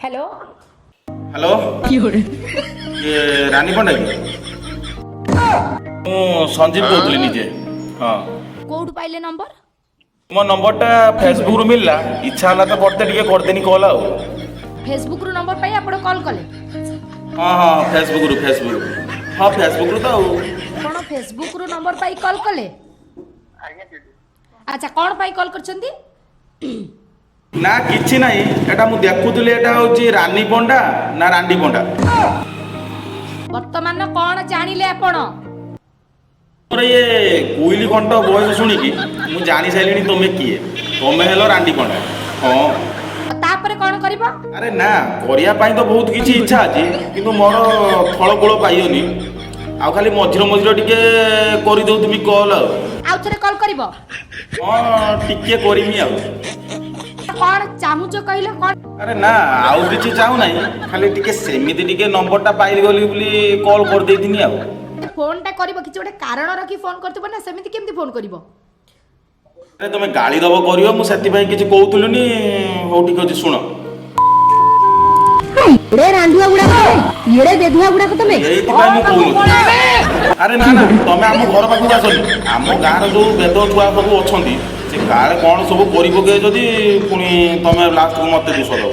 Hello. Hello, ଇଏ ରାନୀ ପଣ୍ଡା କି? ମୁଁ ସଞ୍ଜୀବ କହୁଥିଲି ନିଜେ, ହଁ। କୋଉଠୁ ପାଇଲେ ନମ୍ବର? ମୋ ନମ୍ବରଟା ଫେସବୁକରୁ ମିଳିଲା। ଇଚ୍ଛା ହେଲା ତ ବର୍ତ୍ତେ ଟିକେ କରିଦେନି କଲ୍ ଆଉ। ଫେସବୁକରୁ ନମ୍ବର ପାଇ ଆପଣ କଲ୍ କଲେ? ହଁ, ଫେସବୁକରୁ, ଫେସବୁକ, ହଁ, ଫେସବୁକରୁ ତ ଆଉ। ଆପଣ ଫେସବୁକରୁ ନମ୍ବର ପାଇ କଲ୍ କଲେ? ଆଚ୍ଛା, କ'ଣ ପାଇଁ କଲ୍ କରିଛନ୍ତି? ନା, କିଛି ନାହିଁ। ଏଟା ମୁଁ ଦେଖୁଥିଲି, ଏଟା ହଉଛି ରାନୀ ପଣ୍ଡା ନା ରାଣ୍ଡି ପଣ୍ଡା? ବର୍ତ୍ତମାନ କ'ଣ ଜାଣିଲେ ଆପଣ? ମୋର ଇଏ କୋଇଲି କଣ୍ଠ ବୟସ ଶୁଣିକି ମୁଁ ଜାଣି ସାରିଲିଣି ତମେ କିଏ। ତମେ ହେଲ ରାଣ୍ଡି ପଣ୍ଡା, ହଁ। ତାପରେ କ'ଣ କରିବ? ଆରେ ନା, କରିବା ପାଇଁ ତ ବହୁତ କିଛି ଇଚ୍ଛା ଅଛି, କିନ୍ତୁ ମୋର ଥଳକୂଳ ପାଇବନି। ଆଉ ଖାଲି ମଝିରେ ମଝିରେ ଟିକେ କରିଦେଉଥିବି କଲ୍ ଆଉ। ଆଉ ଥରେ କଲ୍ କରିବ? ହଁ, ଟିକେ କରିମି ଆଉ। କ'ଣ ଚାହୁଁଛ କହିଲ କ'ଣ? ଆରେ ନା, ଆଉ କିଛି ଚାହୁଁନାହିଁ। ଖାଲି ଟିକେ ସେମିତି ଟିକେ ନମ୍ବରଟା ପାଇଗଲି ବୋଲି କଲ୍ କରିଦେଇଥିନି ଆଉ। ଫୋନଟା କରିବ, କିଛି ଗୋଟେ କାରଣ ରଖି ଫୋନ କରିଥିବ ନା। ସେମିତି କେମିତି ଫୋନ କରିବ? ଆରେ, ତମେ ଗାଳି ଦବ କରିବ, ମୁଁ ସେଥିପାଇଁ କିଛି କହୁଥିଲିନି। ହଉ, ଠିକ ଅଛି, ଶୁଣ। ଏଡେ ରାଣ୍ଡୁଆ ଗୁଡାକ ତମେ, ଏଡେ ବେଧୁଆ ଗୁଡାକ ତମେ। ଏଇଥିପାଇଁ ମୁଁ କହୁନଥିଲି। ଆରେ ନା ନା, ତମେ ଆମ ଘର ପାଖକୁ ଆସନି। ଆମ ଗାଁର ଯୋଉ ବେଦ ଛୁଆ ସବୁ ଅଛନ୍ତି, ସେ କାଳେ କ'ଣ ସବୁ କରି ପକେଇବେ ଯଦି, ପୁଣି ତମେ ଲାଷ୍ଟକୁ ମତେ ଦୋଷ ଦବ।